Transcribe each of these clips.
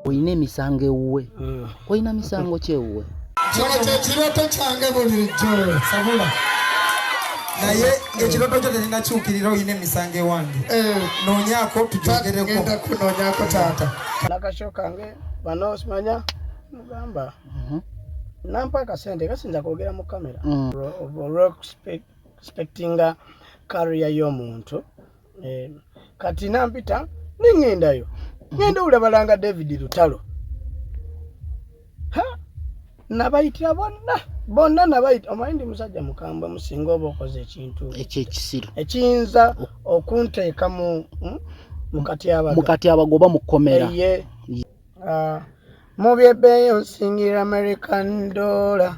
Olina emisango ewuwe? Olina misango ki ewuwe? Kino kyekirooto kyange bulijjo, sabula. Naye ng'ekirooto kyo terinakyukirira, olina emisango ewange. Eh. Noonyaako tugyogereko. Ngenda kunoonyako, taata. Nakasho kange bano simanya mugamba nampa akasente kasinza kwogera mu kamera olw'okuspectinga career y'omuntu. Eh, kati nampita neŋŋendayo, ŋŋenda owulabalanga David Lutalo. Ha! Nabayitira bonna bonna, nabayita. Omanyi ndi musajja mukambwe, musinga oba okoze ekintu ekyekisiru ekiyinza okunteeka mu katyabaga. Mukati abagoba mu kkomera. Ye. Ah, mu byebbeeyi onsingira American dollar.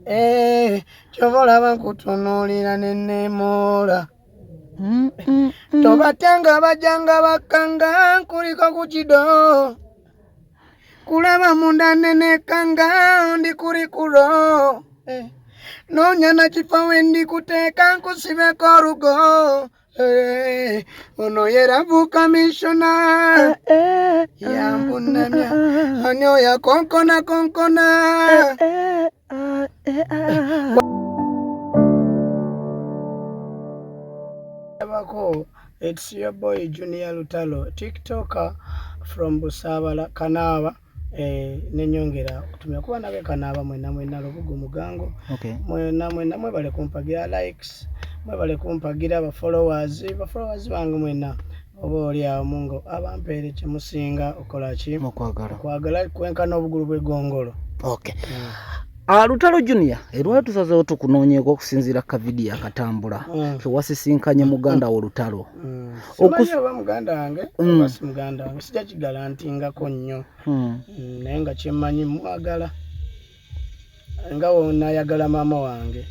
Eh, kyova olaba nkutunuulira neneemoola. Tobatanga bajanga bakanga nkuliko ku kido kulaba munda nenekanga ndi kurikulo. Eh, noonya na kifo wendi kuteeka nkusibeko olugo. Eh, ono yeravuka mishona yambunamya ani oya konkona konkona. Bako, it's your boy Junior Lutalo, TikToker from Busabala Kanaaba. Eh, nenyongera okutumira kuba nabe Kanaaba mwena mwena, Lubugu Mugango. Mwena mwena mwebale kumpagira likes, mwebale kumpagira ba followers, ba followers bange mwena. Oba oli awo mungo abampeere kyemusinga okola ki? Okwagala. Okwagala kwenkana obugulu bw'eggongolo. Okay. Ah, Lutalo Junior, erwali tusazeewo tukunoonyeeko okusinziira ka vidiyo akatambula kewasisinkanye muganda wo Lutalo. Simanyi oba muganda wange oba si muganda wange, sijja kigalantingako nnyo. Naye nga kyemmanyi mwagala nga wonayagala maama wange,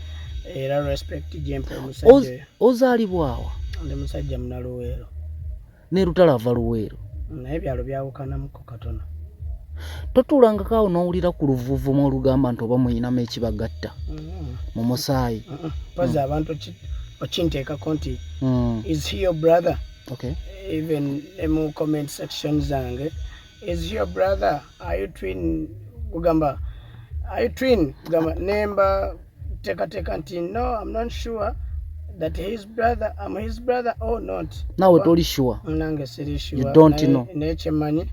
era respect gyempa omusajja oyo. Ozaalibwawa? Ndi musajja munaluweero. Ne Lutalo ava Luweero? Naye ebyalo byawukanamuko katono. Totuulangako awo n'owulira ku luvuvumu olugamba nti oba muyinamu ekibagatta mu musaayi? Mpazi abantu okinteekako nti "Is he your brother?" Even mu comment section zange, "Is he your brother? Are you twin?" Kugamba, "Are you twin?" Kugamba nemba teekateeka nti no, I'm not sure that his brother, I'm his brother or not. Naawe toli sure? Nange siri sure. You don't know. Naye kyemmanyi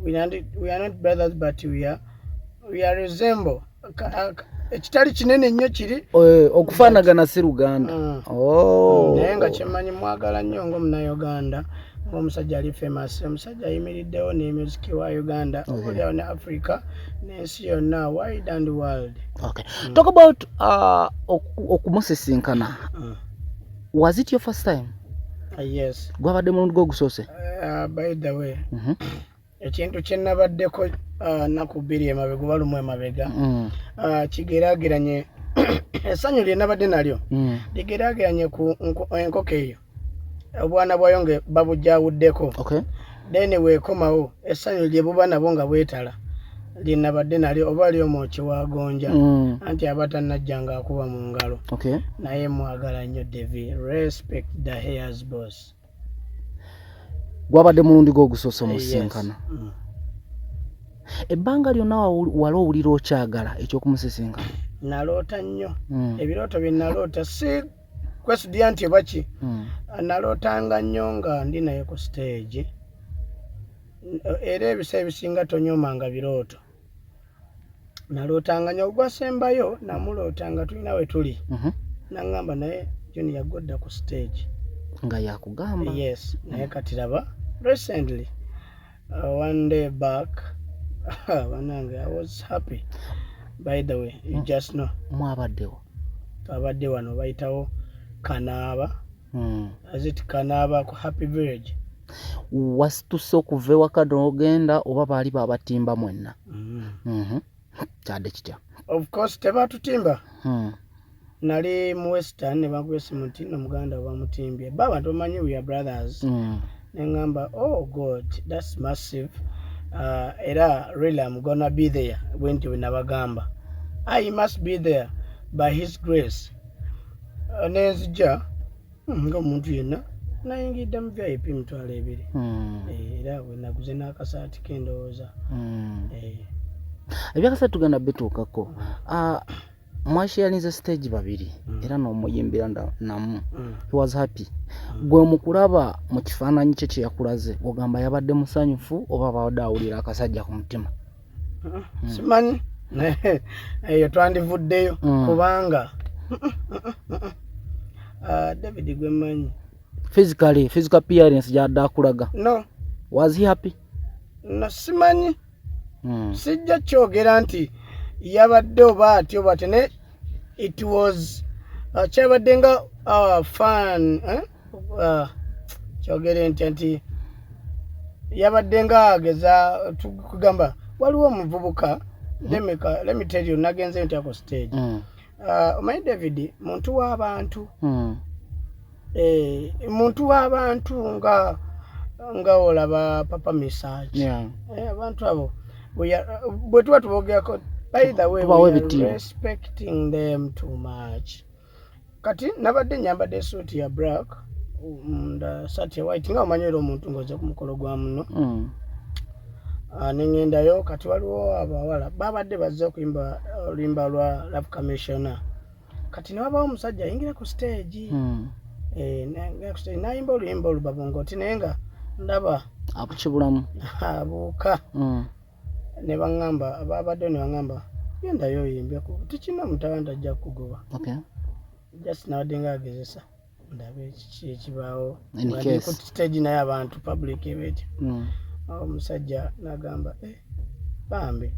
we are not brothers, but we are resemble. Ekitali kinene nnyo kiri. Eh, okufaanagana si luganda. Oh. Naye nga kyemmanyi mwagala nnyo ng'omunnayuganda, ng'omusajja ali famous, omusajja ayimiriddewo ne music wa Uganda, oliawo ne Africa n'ensi yonna, wide and world. Okay. Talk about okumusisinkana. Was it your first time? Yes. Gwabadde mulundi gwo ogusoose? By the way, ekintu kye nabaddeko naku 2 emabega oba 1 emabega, kigeraageranye essanyu lye nabadde nalyo, ligeraageranye ku enkoko eyo obwana bwayo nga babujawuddeko, then weekomawo essanyu lye buba nabo nga bwetala lye nabadde nalyo, oba lyomwoki wagonja. Anti aba tannajja ng'akuba mu ngalo. Naye mwagala nnyo Devi, respect the hairs boss. Gwabadde mulundi gwo ogusoose omusisinkana? Yes. Ebbanga lyonna wali owulira okyagala ekyokumusisinkana? Naloota nnyo. Ebirooto bye naloota si kwesudya nti oba ki. Nalootanga nnyo nga ndi naye ku stage, era ebiseera ebisinga tonyoomanga birooto. Nalootanga nnyo. Ogwasembayo namuloota nga tulina we tuli, naŋŋamba, "Naye Junior, godda ku stage." Nga yakugamba? Yes. Naye kati laba recently, one day back, banange, I was happy. By the way, you just know. Mwabaddewo? Twabadde wano bayitawo Kanaaba. Azit Kanaaba ku Happy Village. Wasituse okuva ewaka n'ogenda oba baali babatimba mwenna? Kyadde kitya? Of course tebatutimba. Nali mu Western ne bankuba esimu nti nno muganda bamutimbye, ba abantu bamanyi we are brothers. Neŋŋamba, "Oh God, that's massive." Era really I'm gonna be there. Bwe nti bwe nabagamba, I must be there by his grace. Nenzija nga omuntu yenna. Nayingidde mu VIP 20,000. Era bwe naguze n'akasaati k'endowooza. Ebyakasaati tugenda bituukako. Mwasharinze stage babiri era n'omuyimbira namu. He was happy. Gwe mukulaba mu kifaananyi kye kye yakulaze, ogamba yabadde musanyufu oba babadde awulira akasajja ku mutima? Simanyi, naye eyo twandivuddeyo kubanga David gwe mmanyi. Physically, physical appearance gyadde akulaga. No. Was he happy? No, simanyi. Sijja kyogera nti yabadde oba atyo oba atyo, naye it was kyabadde nga fun, eh? Kyogere ntya nti yabadde nga ageza kugamba waliwo omuvubuka. Let me tell you, nagenze ntya ku stage. Omanyi David muntu w'abantu. Muntu w'abantu nga olaba Papa Misach. Abantu abo bwe tuba tubogerako, by the way, Tubawa we are ebitiibwa. respecting them too much. Kati nabadde nyambadde esuuti ya black, munda saati ya white, nga omanyi era omuntu ng'oze ku mukolo gwa muno. Neŋŋendayo. Kati waliwo abawala babadde bazze okuyimba oluyimba lwa Love Commissioner. Kati ne wabawo omusajja ayingira ku stage. Nayingira ku stage n'ayimba oluyimba olubabongoti, naye nga ndaba akukibulamu. Abuuka. Ne baŋŋamba, babaddeyo ne baŋŋamba, gendayo oyimbeku, tikina mutawa ajja kukugoba. Just nabadde nga agezesa ndabe kiki ekibaawo. In Nga ndi case. ku stage naye abantu public ebetyo. Awo omusajja n'agamba, "Eh, bambi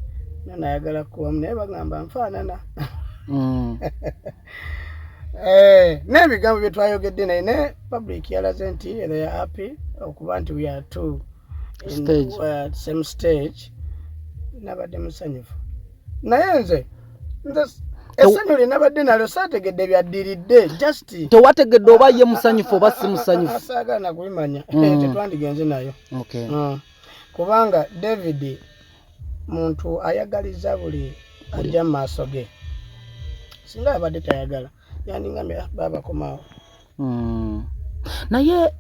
na nayagala kuwamu," naye bagamba nfaanana. N'ebigambo bye twayogedde naye ne public yalaze nti they are happy okuba nti we are two in Stage. Same stage. Nabadde musanyufu, naye nze essanyu lye nabadde nalyo saategedde byaddiridde, just Tewategedde oba ye musanyufu oba si musanyufu. Saagala nakubimanya. Tetwandigenze nayo. Kubanga David muntu ayagaliza buli ajja mu maaso ge. Singa abadde tayagala, yandingambye, "Ah, baaba komaawo." Naye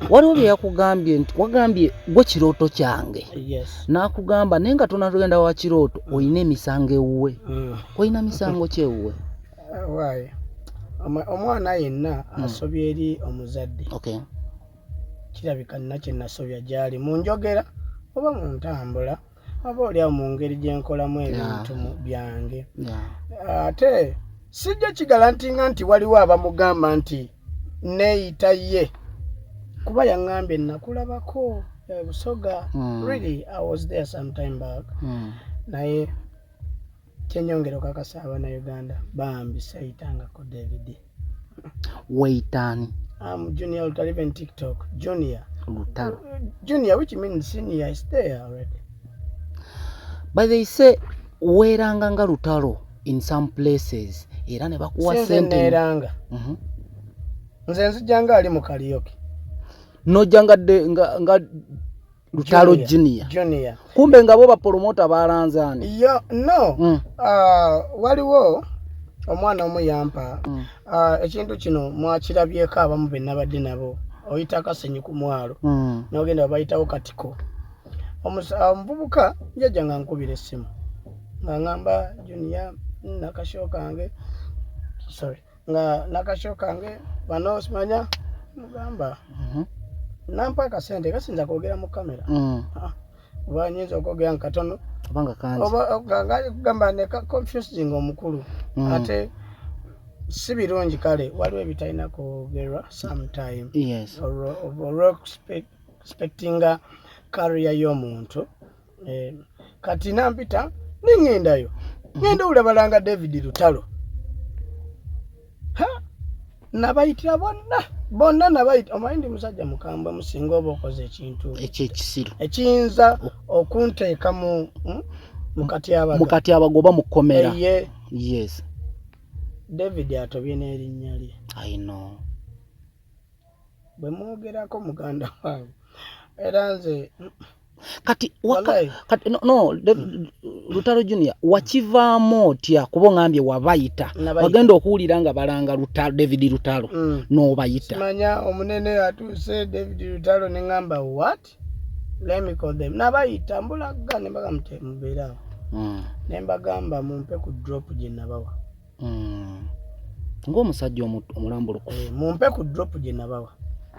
waliwo bye yakugambye nti wagambye gwe kirooto kyange. Yes. N'akugamba naye nga tonatugenda wa kirooto, olina emisango ewuwe. Olina misango ki ewuwe? Ah, waayi omwana yenna asobya eri omuzadde. Kirabika nina kye nasobya gy'ali mu njogera oba mu ntambula oba oliawo mu ngeri gye nkolamu ebintu byange. Ate sijja kigalantinga nti waliwo abamugamba nti neeyita ye, kuba yaŋŋambye nakulabako e Busoga. Really, I was there some time back. Naye kyenyongera okakasa abannayuganda, bambi sayitangako David. Weeyitaani? I'm Junior Lutalo, even TikTok Junior. Lutalo. Junior, which means senior is there already. But they say weeranga nga Lutalo in some places era ne bakuwa Sinze sente. neeranga. Nze nzijja nga ali mu karaoke. Nojja nga Lutalo Junior. Junior. Kumbe nga bo bapromota balanzaani? Yo, no. Waliwo omwana omu yampa ekintu kino, mwakirabyeko abamu be nabadde nabo. Oyita Akasenyi ku mwalo, nogenda bayitawo Katiko. Omuvubuka njajja nga nkubira essimu nga ngamba, "Junior, nakasho kange, sorry, nga nakasho kange bano simanya." Mugamba nampa akasente kasinza kwogera mu kamera. Ah, oba nyinza okwogera nga katono. Obanga kangi. Oba kugamba ne confusing omukulu. Ate si birungi, kale waliwo ebitalina kwogerwa sometime olw'okuspectinga career y'omuntu. Kati nampita neŋŋendayo, ŋŋenda owulabalanga David Lutalo. Ha! Nabayitira bonna bonna, nabayita. Omanyi ndi musajja mukambwe, musinga oba okoze ekintu ekyekisiru ekiyinza okunteeka mu katyabaga. Mukati abagoba mu kkomera. Ye. David atobye n'erinnya lye. I know. Bwe mwogerako muganda wange, era nze Kati waka, kati no, no Lutalo Junior wakivaamu otya? Kuba ongambye wabayita, wagenda okuwulira nga balanga Lutalo, David Lutalo n'obayita. Simanya omunene atuuse David Lutalo ne ngamba what? Let me call them. Nabayita mbulagga ne mbagamba nti mubeere awo. Ne mbagamba mumpe ku drop gye nabawa. Ng'omusajja omulambulukufu. Mumpe ku drop gye nabawa.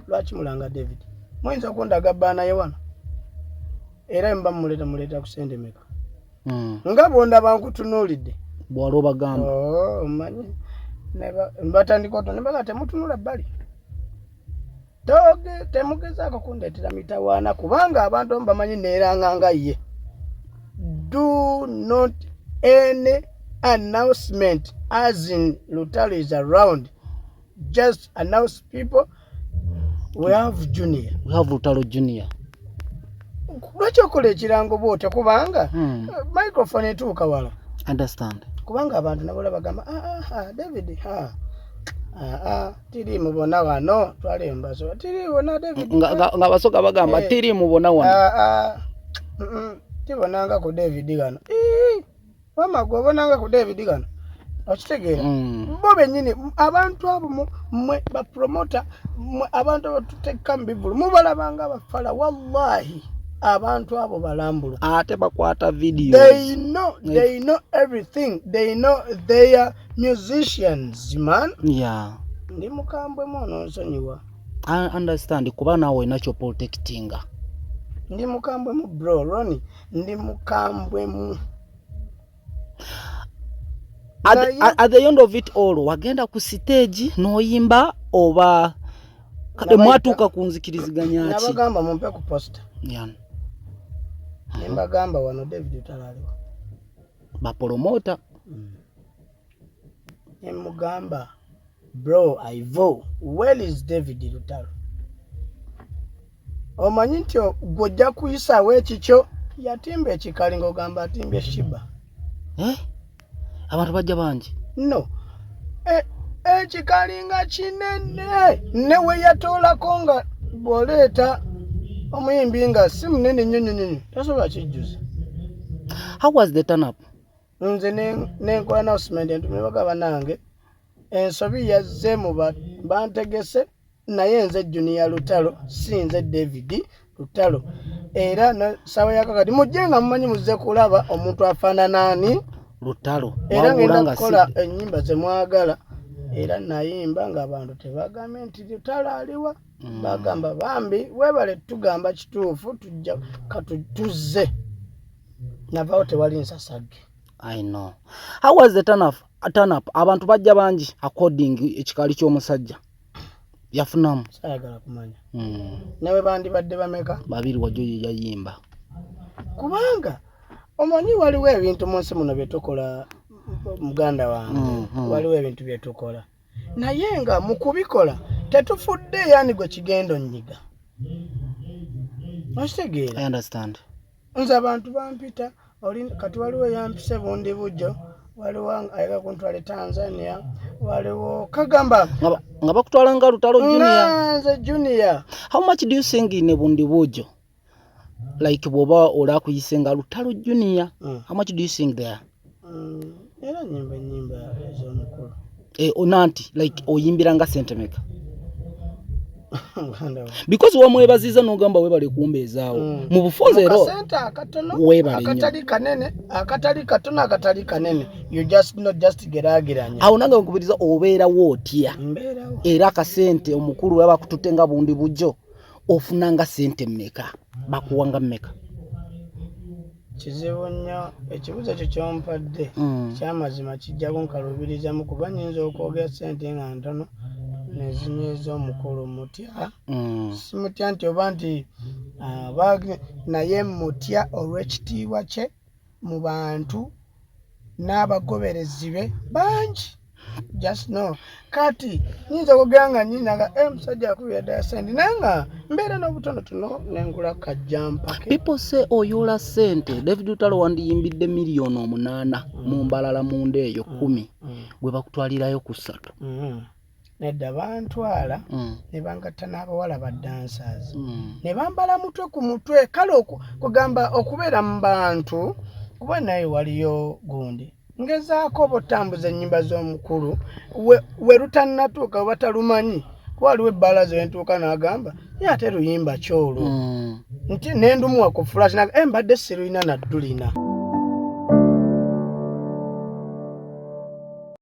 Lwaki mulanga David? Muyinza okundaga bbaana ye wano? Era mba muleeta muleeta ku ssente meka? Nga bw'ondaba nkutunuulidde. Bw'wali obagamba. Oh, omanyi. Batandika oto ne baga temutunula bbali. Temugezaako kundeetera mitawaana kubanga abantu abamu bamanyi neeranga nga ye. Do not any announcement as in Lutalo is around. Just announce people we have Junior. We have Lutalo Junior. Lwaki okola ekirango bw'otyo? Kubanga microphone etuuka wala. Understand. Kubanga abantu nabo bagamba David tiri mubona wano twali mbaso tiri wona David nga basoka bagamba tiri mubona wano tibonanga ku David gano wama gwe obonanga ku David gano okitegeera. Bo bennyini abantu abo mmwe bapromota mmwe abantu abatuteeka mu bivvulu mubalabanga abafala. Wallahi abantu abo balambulu ate bakwata videos. They know everything. They know they are musicians, man. Ndi mukambwemu ononsonyiwa. I understand kuba naawe olina kyoprotectinga. Ndi mukambwemu bro Ronnie, ndi mukambwemu. At the end of it all wagenda ku stage n'oyimba oba kale mwatuuka ku nzikiriziganya ki? Nabagamba mumpe ku poster. Ne mbagamba wano David Lutalo aliwo. Bapromota. Ne mugamba bro Ivo, where is David Lutalo? Omanyi nti gwe ojja kuyisaawo ekikyo yatimba ekikali ng'ogamba atimbye Shiba. Abantu bajja bangi. No. Ekikali nga kinene ne we yatoolako nga bw'oleeta omuyimbi nga si munene nnyo nnyo nnyo tasobola kijjuza. How was the turn up? Nze nenkola announcement nti bagaba nange ensobi yazze mu bantegese naye nze Junior Lutalo si nze David Lutalo. Era ssaawa ya kakati mujje nga mumanyi muzze kulaba omuntu afaanana ani Lutalo. Era ngenda kukola ennyimba ze mwagala. Era nayimba ng'abantu tebagambye nti Lutalo aliwa. Bagamba bambi weebale tugamba kituufu tujja katutuzze. Navaawo tewali nsasagge. I know. How was the turn up? Turn up. Abantu bajja bangi according ekikali ky'omusajja. Yafunamu. Saayagala kumanya. Nawe bandibadde bameka? Babiri wajjo ye yayimba. Kubanga omanyi waliwo ebintu mu nsi muno bye tukola muganda wange. Waliwo ebintu bye tukola. Naye nga mu kubikola tetufudde yani gwe kigendo nnyiga. Okitegeera? I understand. Nze abantu bampita kati waliwo eyampise bundi bujjo, waliwo ayagala kuntwala e Tanzania, waliwo kagamba nga bakutwala nga Lutalo Junior. Nze Junior. How much do you sing in bundi bujjo? Like bw'oba olakuyise nga Lutalo Junior. How much do you sing there? Era nyimba ennyimba ez'omukulu. Onanti like oyimbira nga sente meka? Because wamwebaziza n'ogamba weebale kumbeezaawo. Mu bufunze era akasente akatono akatali kanene, akatali katono, akatali kanene. You just not just geraageranya. Awo nange nkubiriza obeerawo otya? Era akasente omukulu baba bakututte nga bundi bujjo ofuna nga sente mmeka? Bakuwa nga mmeka? Kizibu nnyo ekibuuzo ekyo ky'ompadde. Kyamazima kijja kunkaluubirizamu kuba nnyinza okwogera ssente nga ntono nezinyiiza omukulu mutya. Simutya nti oba nti naye mutya olw'ekitiibwa kye mu bantu n'abagoberezi be bangi. Just know. Kati nyinza okwogera nga nnyina nga musajja akubira ddala ssente naye nga mbeera n'obutonotono nengula kajjampake. People say oyoola ssente. David Lutalo wandiyimbidde 8 million mu Mbalala munda eyo 10 gwe bakutwalirayo ku 3. Nedda, bantwala ne bangatta n'abawala ba dancers ne bambala mutwe ku mutwe. Kale kugamba okubeera mu bantu, kuba naye waliyo gundi ngezaako oba otambuza ennyimba z'omukulu we lutannatuuka, we batalumanyi, kuba waliwo ebbaala zentuuka n'agamba, "Ye ate luyimba kyolwo?" Nti nendumuwa ku flash, naga, "Eh, mbadde sirulina naddulina."